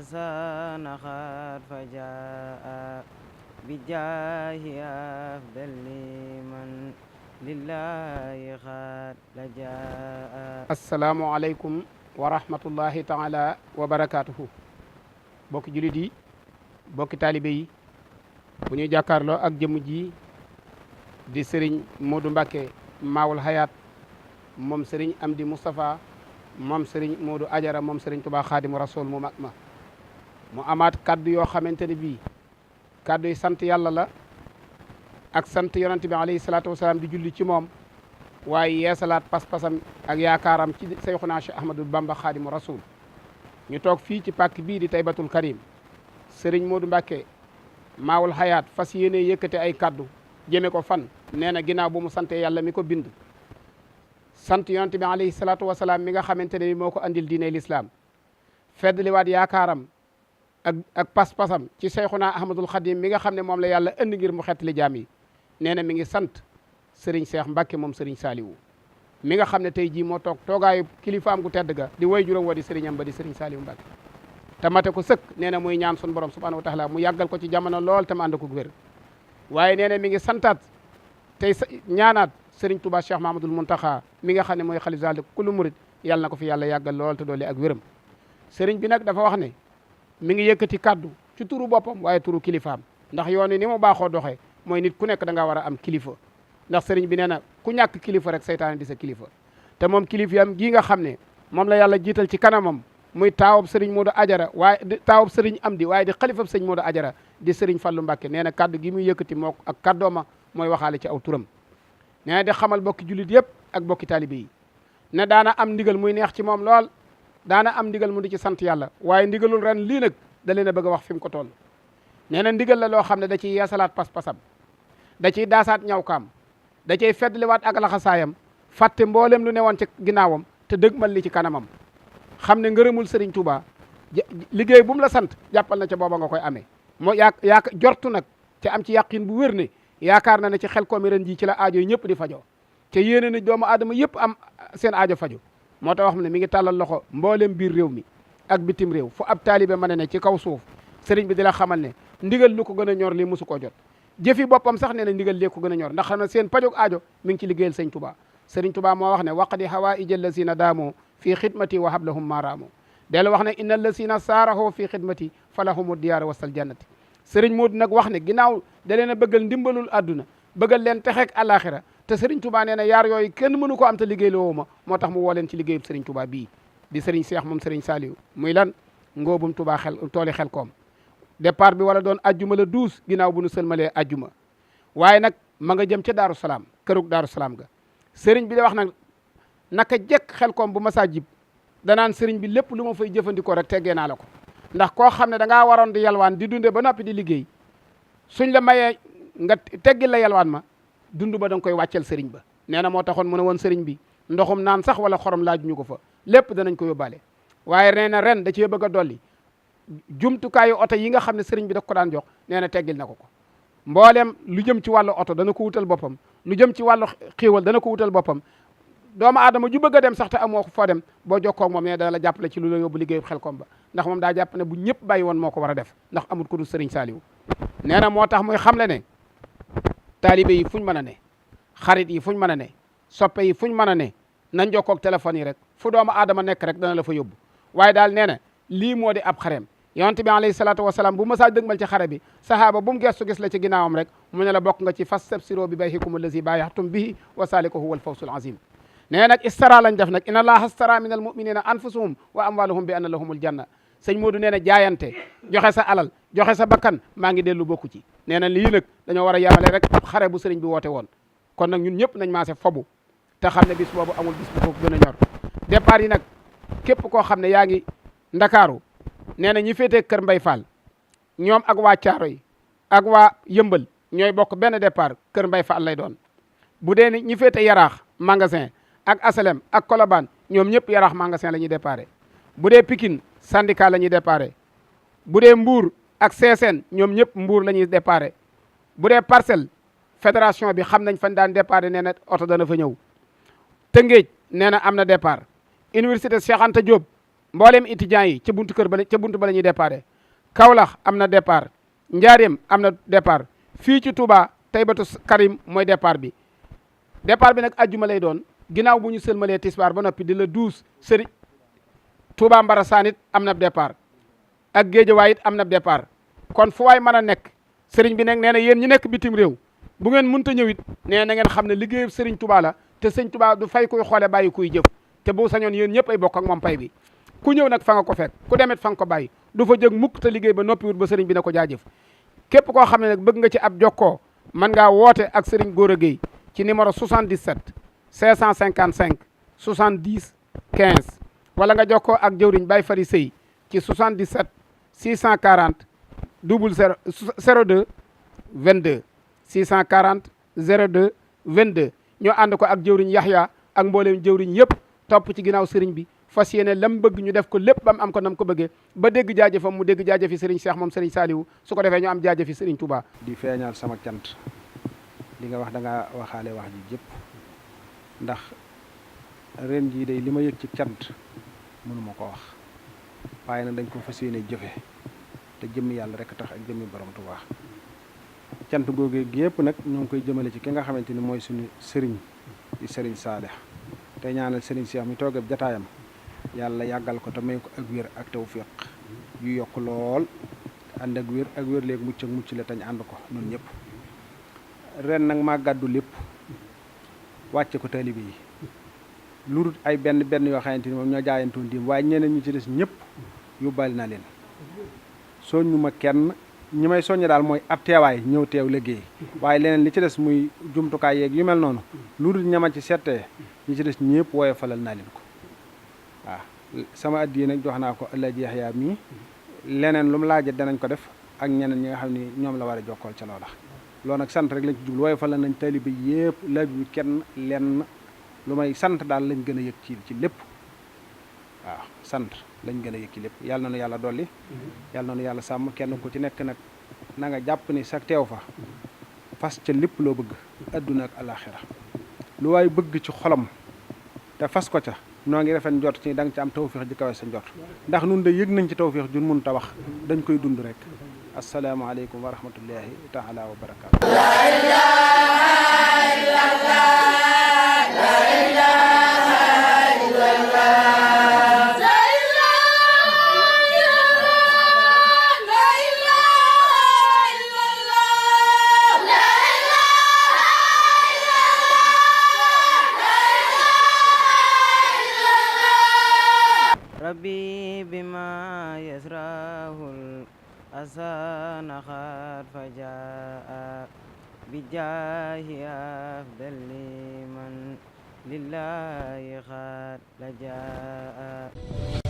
حسن خات فجاء بجاه أفضل من لله خات لجاء. asalaamualeykum wa rahmatullahi taala wa barakaatuhu. bokki julit yi, bokki taalibe yi, bu ñuy jàkkaarloo ak jëmm ji di sëriñ Modou Mbacké Maawul Hayaat moom sëriñ Amdi Moustapha moom sëriñ Modou Ajara moom sëriñ Tuubaa Xaadimu Rasuul mu mag ma mu amaat kaddu yoo xamante ne bii kaddu yi sant yàlla la ak sant yonent bi alayhi salaatu wasalaam di julli ci moom waaye yeesalaat pas-pasam ak yaakaaram ci Seyxunaa Cheikh Ahmadou Bamba Xaadimu Rasuul. ñu toog fii ci pàkk bii di Taybatul Karim sëriñ Modou Mbacké Maawul Hayaat fas yéene yëkkate ay kaddu jëme ko fan. nee na ginnaaw bu mu sante yàlla mi ko bind sant yonent bi alayhi salaatu wasalaam mi nga xamante ne moo ko andil diine l'islam feddliwaat yaakaaram ak pas-pasam ci Seyxunaa Ahmadul Xadim mi nga xam ne moom la yàlla indi ngir mu xettali jaam yi. nee na mi ngi sant sëriñ Cheikh Mbacké moom sëriñ Saliou mi nga xam ne tey jii moo toog toogaayu kilifaam gu tedd ga di way juróom wa di sëriñam ba di sëriñ Saliou Mbacké te mate ko sëkk. nee na muy ñaan sun borom subhanahu wa taala mu yàggal ko ci jamono lool te mu ànd ko wér. waaye nee na mi ngi santaat tey ñaanaat sëriñ Touba Cheikh Mahamadul Muntaxa mi nga xam ne mooy xalif général de kullu murid yàlla na ko fi yàlla yàggal lool te doole ak wéram. sëriñ bi nag dafa wax ne mi ngi yëkkati kaddu ci turu boppam waaye turu kilifaam ndax yoon ni mu baaxoo doxee mooy nit ku nekk da nga war a am kilifa. ndax sëriñ bi nee na ku ñàkk kilifa rek seytaane di sa kilifa te moom kilifam gii nga xam ne moom la yàlla jiital ci kanamam muy taawub sëriñ Modou Ajara waaye taawub sëriñ Amdi waaye di xalifam sëriñ Modou Ajara di sëriñ Fallu Mbacké. nee na kaddu gi muy yëkkati moo ak kaddooma mooy waxaale ci aw turam. nee na di xamal bokki jullit yëpp ak bokki taalibe yi ne daana am ndigal muy neex ci moom lool daana am ndigal mu di ci sant yàlla waaye ndigalul ren lii nag da leen a bëgg a wax fi mu ko toll. nee na ndigal la loo xam ne da ciy yeesalaat pas-pasam da ciy daasaat ñawkaam da cay feddliwaat ak laxasaayam fàtte mboolem lu newoon ci ginnaawam te dëgmal li ci kanamam xam ne ngërëmul Serigne Touba liggéey bu mu la sant jàppal na ca booba nga koy amee. moo yaa jortu nag te am ci yàqin bu wér ne yaakaar na ne ci Xelcom ren ji ci la aajo yi ñëpp di fajoo te yéene na doomu aadama yëpp am seen aajo faju moo tax wax ne mi ngi tàllal loxo mboolem biir réew mi ak bitim réew fu ab taalibe mën ne ci kaw suuf sëriñ bi di la xamal ne ndigal lu ko gën a ñor lii mosu koo jot. jëfi boppam sax nee na ndigal lee ko gën a ñor ndax xam na seen pajog aajo mi ngi ci liggéeyal sëñ Touba. sëriñ Touba moo wax ne waqdi hawaa'ija allazina daamoo fii xidmati wa hablahum maaraamoo del wax ne inna allazina saarahoo fii xidmati falahumu diyaara wasal jannati. sëriñ Modou nag wax ne ginnaaw da leen a bëggal ndimbalul àdduna bëggal leen texeek àllaaxira te sëriñ Touba nee na yaar yooyu kenn mënu ko am te liggéey loo ma moo tax mu woo leen ci liggéeyub sëriñ Touba bii di sëriñ Cheikh moom sëriñ Saliou muy lan ngóobum Touba tooli Xelcom départ bi wala doon ajjuma la 12 ginnaaw bu nu sëlmalee ajjuma waaye nag ma nga jëm ca Daaru Salaam kërug Daaru Salaam ga sëriñ bi da wax nag naka jekk Xelcom bu masaa jib danaan sëriñ bi lépp lu ma fay jëfandikoo rek teggee naa la ko ndax koo xam ne da ngaa waroon di yalwaan di dunde ba noppi di liggéey suñ la mayee nga teggil la yalwaan ma dund ba da nga koy wàccel sëriñ ba. nee na moo taxoon mu ne woon sëriñ bi ndoxum naan sax wala xorom laaj ñu ko fa lépp danañ ko yóbbaale waaye nee na ren da cee bëgg a dolli jumtukaayu oto yi nga xam ne sëriñ bi da ko daan jox nee na teggil na ko mbooleem lu jëm ci wàllu oto dana ko wutal boppam lu jëm ci wàllu xiiwal dana ko wutal boppam doomu aadama ju bëgg a dem sax te amoo foo dem boo jokkoo moom ne dana la jàppale ci lu la yóbbu liggéeyu Xelcom ba ndax moom daa jàpp ne bu ñëpp bàyyi woon moo ko war a def ndax amul ko du sëriñ Saliou. nee na moo tax muy xamle ne taalibe yi fuñ mën a ne xarit yi fuñ mën a ne soppe yi fuñ mën a ne nañ jokkoog téléphone yi rek fu doomu aadama nekk rek dana la fa yóbbu waaye daal nee na lii moo di ab xareem yonent bi alayhi salaatu wasalaam bu masaa dëgmal ci xare bi sahaaba bu mu gestu gis la ci ginnaawam rek mu ne la bokk nga ci fastabsiroo bi bay'ikum allazi baayaxtum bihi wa zaalika huwa al-fawzul azim. nee nag istara lañ def nag inna allaha astara min al muminina anfusahum wa amwalahum bi anna lahumul janna. sëñ Modou nee na jaayante joxe sa alal joxe sa bakkan maa ngi dellu bokku ci. nee na lii nag dañoo war a yamale rek xare bu sëriñ bi woote woon kon nag ñun ñëpp nañ maase fobu te xam ne bis boobu amul bis bu ko gën a ñor. départ yi nag képp koo xam ne yaa ngi ndakaaru nee na ñi féetee Kër Mbay Fall ñoom ak waa Caaroy ak waa Yëmbal ñooy bokk benn départ Kër Mbay Fall lay doon. bu dee ni ñi féete Yaraax magasin ak Asalem ak Colobane ñoom ñëpp Yaraax magasin la ñuy déparé. bu dee Pikine syndicat la ñuy déparé. bu dee Mbour ak Seeseen ñoom ñëpp Mbour la ñuy déparé. bu dee Parcelles fédération bi xam nañ fañ daan déparé nee na oto dana fa ñëw. Tëngéej nee na am na départ. Université Cheikh Anta Diop mbooleem étudiants yi ca buntu kër ba ca buntu ba la ñuy déparé. Kaolack am na départ, Njaareem am na départ, fii ci Touba Taybatu Karim mooy départ bi. Départ bi nag ajjuma lay doon ginnaaw bu ñu sëlmalee tisbaar ba noppi di la 12 sëriñ Touba Mbarasaan it am na départ ak Géejawaay it am na départ. kon fu waay mën a nekk sëriñ bi nag nee na yéen ñi nekk bitim réew bu ngeen mënta ñëw it nee na ngeen xam ne liggéeyu sëriñ Touba la te sëriñ Touba du fay kuy xoole bàyyi kuy jëf te bu sañoon yéen ñëpp ay bokk ak moom pay bi. ku ñëw nag fa nga ko fekk ku demet fa nga ko bàyyi du fa jëg mukk te liggéey ba noppi wut ba sëriñ bi na ko jaajëf. képp koo xam ne nag bëgg nga ci ab jokkoo mën ngaa woote ak sëriñ Gora Gueye ci numéro 77 555 70 15 wala nga jokkoo ak jëwriñ Baye Fari Sey ci 77 640 02 22 640 02 22 ñoo ànd ko ak jëwriñ Yaxya ak mbooleem jëwriñ yëpp topp ci ginnaaw sëriñ bi fas yéene lam bëgg ñu def ko lépp bam am ko nam ko bëggee ba dégg jaajëfam mu dégg jaajëfi sëriñ Cheikh moom sëriñ Saliou su ko defee ñu am jaajëfi sëriñ Touba. di feeñal sama cant li nga wax da nga waxaale wax ji jëpp ndax ren jii day li ma yëg ci cant mënuma ko wax waaye nag dañ ko fas yéene jëfe te jëmmi yàlla rek tax ak jëmmi borom Touba. cant googu gi yëpp nag ñoo ngi koy jëmale ci ki nga xamante ni mooy suñu sëriñ di sëriñ Saalih te ñaanal sëriñ Cheikh mi toogab jataayam yàlla yàggal ko te may ko ak wér ak tawfiq yu yokk lool ànd ak wér léegi mucc ak mucc la tañ ànd ko ñun ñëpp. ren nag maa gàddu lépp wàcce ko taalibe yi lu dul ay benn yoo xamante ni moom ñoo jaayantoon diim waaye ñeneen ñi ci des ñëpp yóbbaale naa leen soññu ma kenn ñi may soññe daal mooy ab teewaay ñëw teew liggéey waaye leneen li ci des muy jumtukaay yeeg yu mel noonu lu dul ñama ci settee ñi ci des ñëpp wooye falal naa leen ko waaw sama addiya nag jox naa ko Alaaji Yaxya mii leneen lu mu laaje danañ ko def ak ñeneen ñi nga xam ni ñoom la war a jokkool ca loola loolu nag sant rek lañ ci jublu wooye falal nañ taalibe yëpp laaj bi kenn lenn lu may sant daal lañ gën a yëg ci lépp waaw sant lañ gën a yëg ci lépp yàlla na nu yàlla dolli yàlla na nu yàlla sàmm kenn ku ci nekk nag na nga jàpp ni sa teew fa fas ca lépp loo bëgg adduna ak alaxira lu waay bëgg ci xolam te fas ko ca noo ngi rafet njort ci da nga ci am tawfiix ji kawe sa njort ndax nun de yëg nañ ci tawfiix jun mun ta wax dañ koy dund rek asalaamaaleykum wa rahmatullahi taala wa barakaatu. ربي بما يسره الأسان خاد فجاء بجاه أفضل من لله خاد لجاء